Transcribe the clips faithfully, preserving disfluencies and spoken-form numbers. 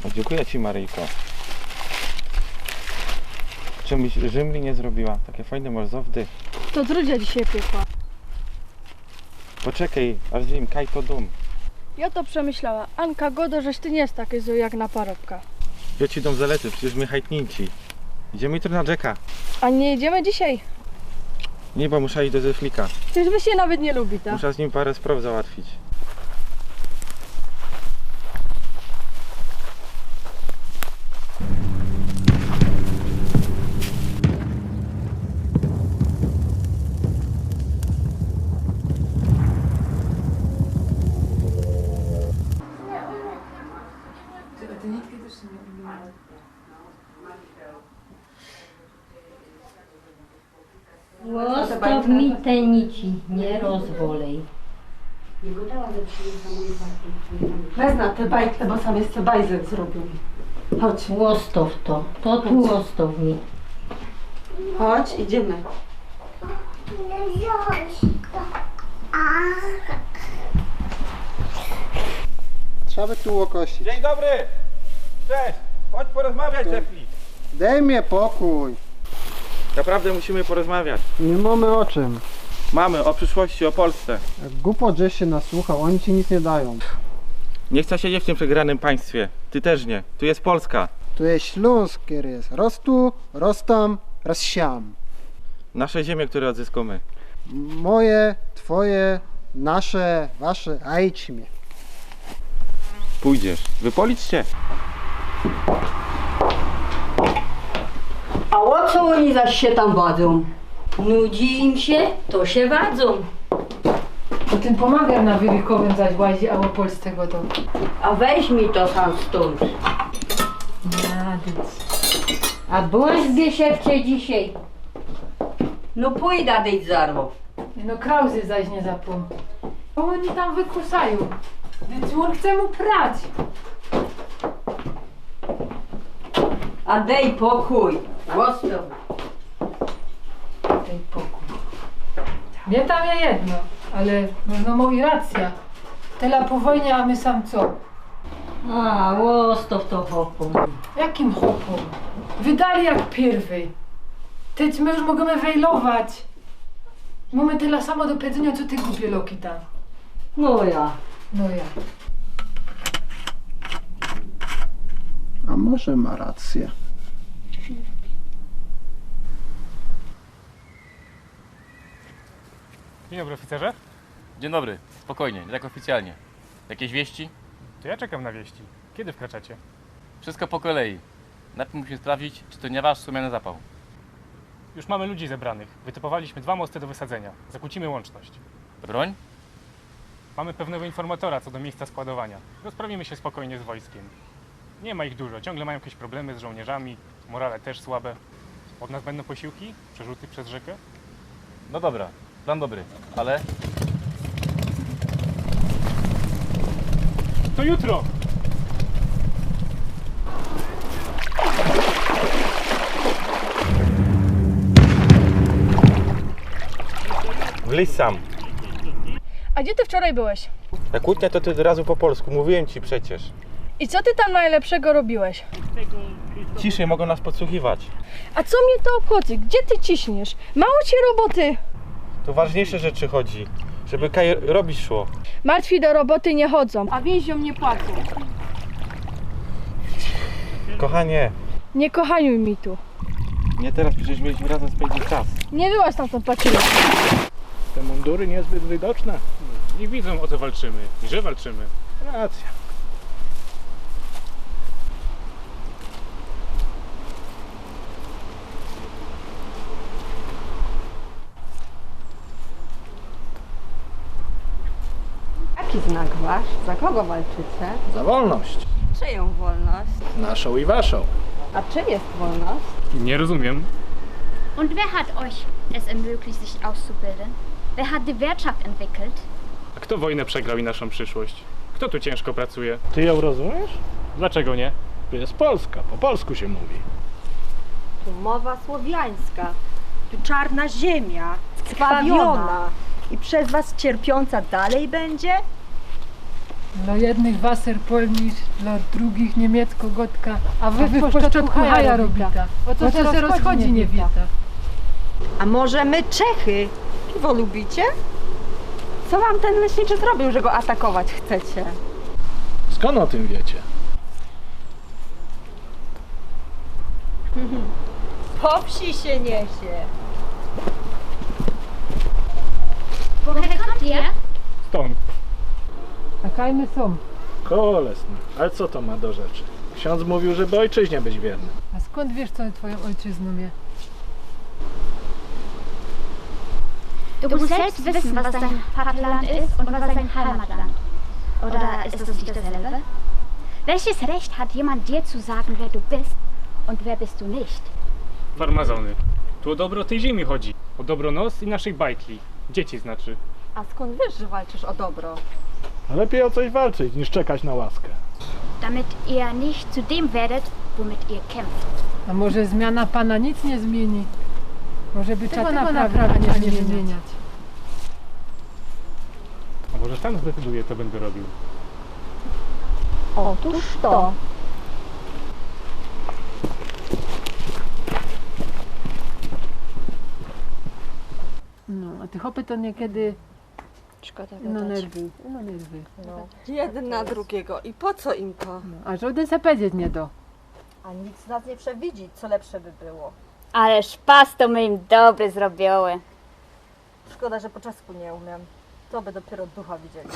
O, dziękuję ci, Maryjko. Czemuś żymli nie zrobiła? Takie fajne, morzowdy. To Drudzia dzisiej piekła. Poczekej, aż zjem, kaj to dōm. Jo to przemyślała. Anka godo, żeś ty niy jest taki zły jak na parobka. Jo ci dōm zalety, przecież my hajtniynci. Idziemy jutro na rzeka. A niy idziemy dzisiej? Niy, bo muszã iś do Zeflika. Przecież wy sie nawet niy lubita. Muszã z nim parę sprŏw załatwić. Ôstŏw mi te nici, niy rozwolej. Weznã te bajtle, bo sam jeszcze bajzel zrobiōm. Chodź. Ôstŏw to, to tu ôstŏw mi. Chodź, idziemy. Trzeba by tu ôkosić. Dzień dobry! Cześć! Chodź porozmawiać, Zeflik. Dej mi pokōj. Naprawdę musimy porozmawiać. Niy mōmy ô czym. Mamy, o przyszłości, o Polsce. Głupo, że sie nasłuchał, ôni ci nic niy dajōm. Nie chcę siedzieć w tym przegranym państwie. Ty też nie. Tu jest Polska. Tu je Ślōnsk, kery je roz tu, roz tam, roz siam. Nasze ziemie, które odzyskumy. Moje, twoje, nasze, wasze, a idź mi. Pójdziesz. Wypolić cię? A ô co ôni zaś sie tam wadzōm? Nudzi im sie, to sie wadzōm. To tyn pōmagier na Wielikowym zaś łazi, a ô Polsce godo. A weź mi to sam stōnd. Jadyc. A byłeś w Biesiewce dzisiej? No pōjda dyć zarŏz. No krauzy zaś niy zapōm. Ôni tam wykusajōm. Dyć ôn chce mu prać. A dej pokōj. Ôstŏw. Dej pokōj. Mie tam je jedno, ale no, no mŏ i racyjŏ. Tela po wojnie, a my sam co? A, ôstŏw to chopōm. Jakim chopōm? Wydali jak piyrwyj. Tyć my już możymy wejlować. Mōmy tela samo do pedzynio, co ty, głupie lokita. No ja. No ja. A może ma racyjŏ. Dzień dobry, oficerze. Dzień dobry. Spokojnie, nie tak oficjalnie. Jakieś wieści? To ja czekam na wieści. Kiedy wkraczacie? Wszystko po kolei. Najpierw musimy sprawdzić, czy to nie wasz sumienny zapał. Już mamy ludzi zebranych. Wytypowaliśmy dwa mosty do wysadzenia. Zakłócimy łączność. Broń? Mamy pewnego informatora co do miejsca składowania. Rozprawimy się spokojnie z wojskiem. Nie ma ich dużo, ciągle mają jakieś problemy z żołnierzami, morale też słabe. Od nas będą posiłki? Przerzuty przez rzekę? No dobra, plan dobry, ale... To jutro! Wlizz sam. A gdzie ty wczoraj byłeś? Na kłótnia to ty od razu po polsku, mówiłem ci przecież. I co ty tam najlepszego robiłeś? Ciszej, mogą nas podsłuchiwać. A co mnie to obchodzi? Gdzie ty ciśniesz? Mało ci roboty! To ważniejsze rzeczy chodzi, żeby kaj robić szło. Martwi do roboty nie chodzą, a więźniom nie płacą. Kochanie. Nie kochaniuj mi tu. Nie teraz, przecież mieliśmy razem spędzić czas. Nie byłaś tam tą patrzyła. Te mundury niezbyt widoczne. Nie widzą, o co walczymy i że walczymy. Racja. Jaki znak wasz? Za kogo walczycie? Za wolność. Czyją wolność? Naszą i waszą. A czym jest wolność? Nie rozumiem. Und wer hat euch es ermöglicht, sich auszubilden? Wer hat die Wirtschaft entwickelt? A kto wojnę przegrał i naszą przyszłość? Kto tu ciężko pracuje? Ty ją rozumiesz? Dlaczego nie? To jest Polska, po polsku się mówi. Tu mowa słowiańska, tu czarna ziemia, skrwawiona. I przez was cierpiąca dalej będzie? Dlŏ jednych Wasserpolnisch, dlŏ drugich niymieckŏ gŏdka, a wy, wy w Pŏszczŏtkù haja robita. Ô co sie rozchodzi, niy wieta. A może my Czechy? Piwo lubicie? Co wam ten leśniczy zrobił, że go atakować chcecie? Skąd o tym wiecie? Po wsi się niesie. Woher kommt ihr? Stąd. A kaj my sōm? Koło Lesna. Ale co to ma do rzeczy? Ksiądz mówił, żeby ojczyźnie być wiernym. A skąd wiesz, co twoją ojczyzną je? Du musst selbst wissen, was dein Vaterland ist und was dein Heimatland. Oder ist das nicht dasselbe? Welches Recht hat jemand, dir zu sagen, wer du bist und wer bist du nicht? Farmazony. Tu o dobro tej ziemi chodzi. O dobro nos i naszych bajtli. Dzieci znaczy. A skąd wiesz, że walczysz o dobro? A lepiej o coś walczyć, niż czekać na łaskę. Damit ihr nicht zu dem werdet, womit ihr kämpft. A może zmiana pana nic nie zmieni? Może by trzeba tego naprawiać, a nie wymieniać. A może sam zdecyduje, co będę robił? Otóż to. No, a te chopy to niekiedy... Szkoda gadać. No nerwy, no nerwy. No. Jeden na drugiego. I po co im to? No, a żŏdyn se powiedzieć niy do. A nikt z nas nie przewidzi, co lepsze by było. Ale szpas to my im dobry zrobioły. Szkoda, że po czesku nie umiem. To by dopiero ducha widzieli.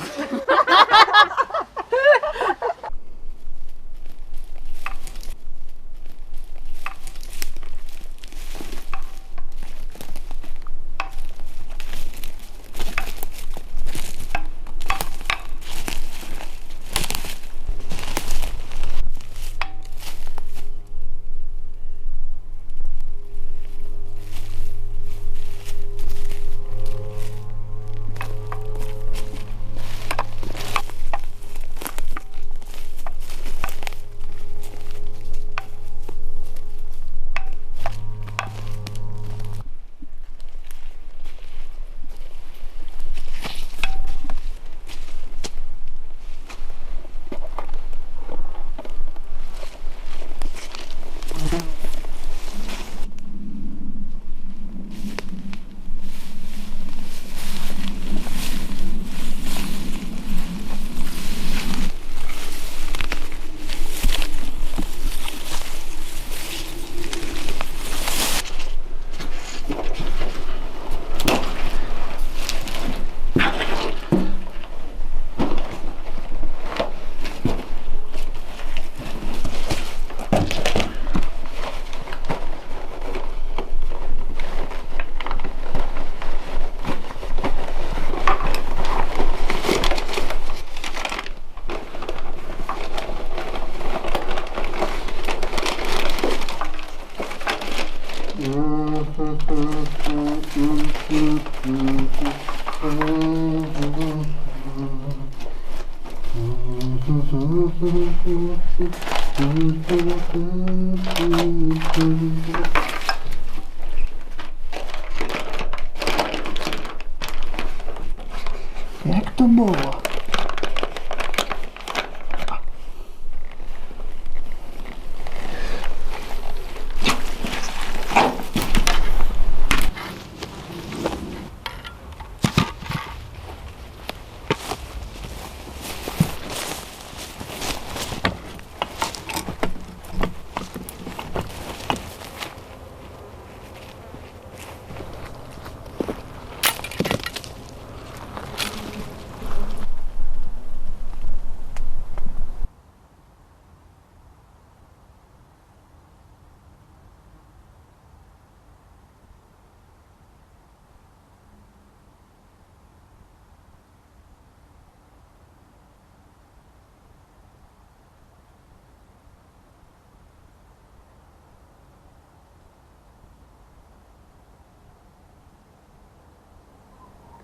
Jak to było?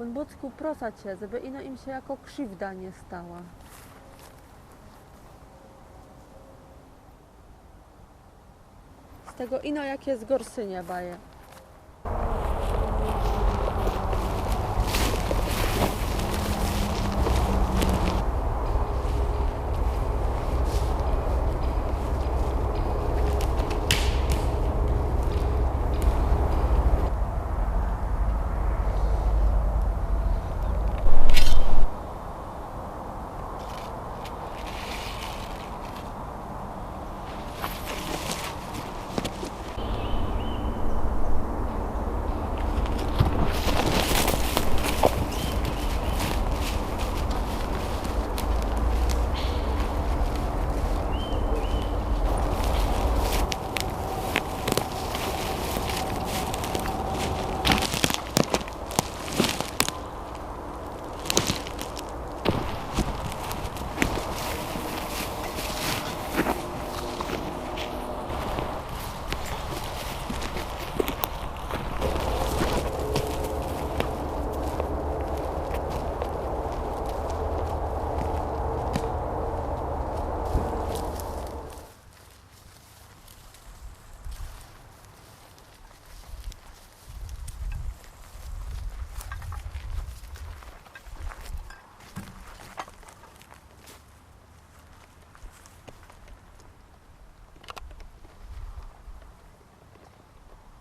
Pōn Bōcku, prosa cie, żeby ino im sie jako krziwda niy stała. Z tego ino jak je zgorsynie baje.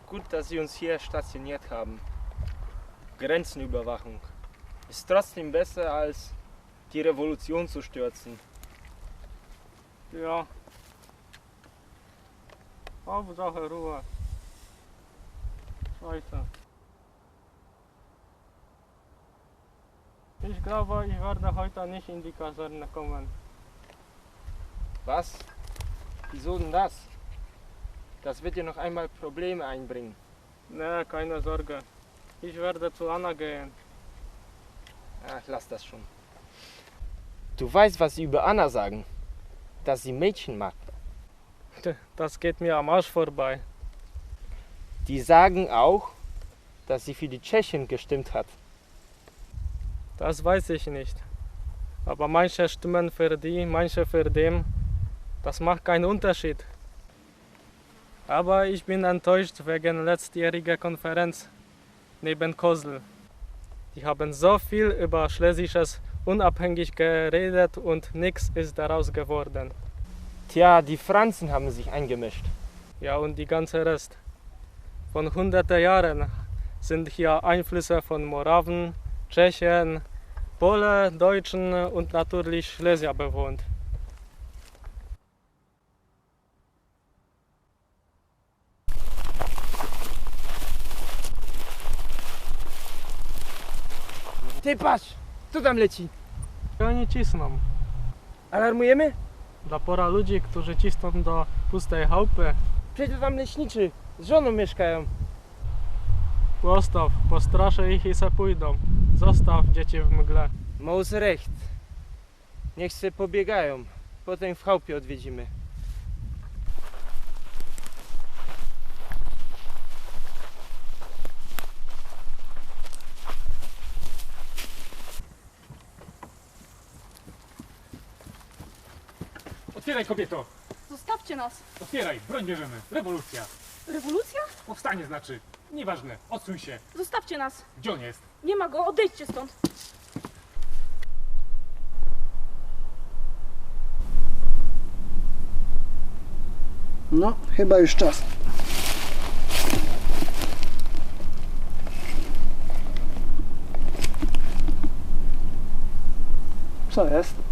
Gut, dass sie uns hier stationiert haben. Grenzenüberwachung ist trotzdem besser, als die Revolution zu stürzen. Ja. Hauptsache Ruhe. Scheiße. Ich glaube, ich werde heute nicht in die Kaserne kommen. Was? Wieso denn das? Das wird dir noch einmal Probleme einbringen. Nee, keine Sorge. Ich werde zu Anna gehen. Ach, lass das schon. Du weißt, was sie über Anna sagen? Dass sie Mädchen mag. Das geht mir am Arsch vorbei. Die sagen auch, dass sie für die Tschechen gestimmt hat. Das weiß ich nicht. Aber manche stimmen für die, manche für den. Das macht keinen Unterschied. Aber ich bin enttäuscht wegen letztjähriger Konferenz neben Kosel. Die haben so viel über schlesisches Unabhängig geredet und nix ist daraus geworden. Tja, die Franzen haben sich eingemischt. Ja, und die ganze Rest. Von hunderte Jahren sind hier Einflüsse von Morawen, Tschechen, Pole, Deutschen und natürlich Schlesier bewohnt. Ty, patrz! Co tam leci? I oni cisną. Alarmujemy? Dla pora ludzi, którzy cisną do pustej chałupy. Przecież tam leśniczy z żoną mieszkają. Postaw, postraszę ich i se pójdą. Zostaw dzieci w mgle. Maus recht. Niech se pobiegają. Potem w chałupie odwiedzimy. Otwieraj, kobieto! Zostawcie nas! Otwieraj, broń bierzemy. Rewolucja. Rewolucja? Powstanie znaczy. Nieważne, odsuń się. Zostawcie nas! Gdzie on jest? Nie ma go, odejdźcie stąd! No, chyba już czas. Co jest?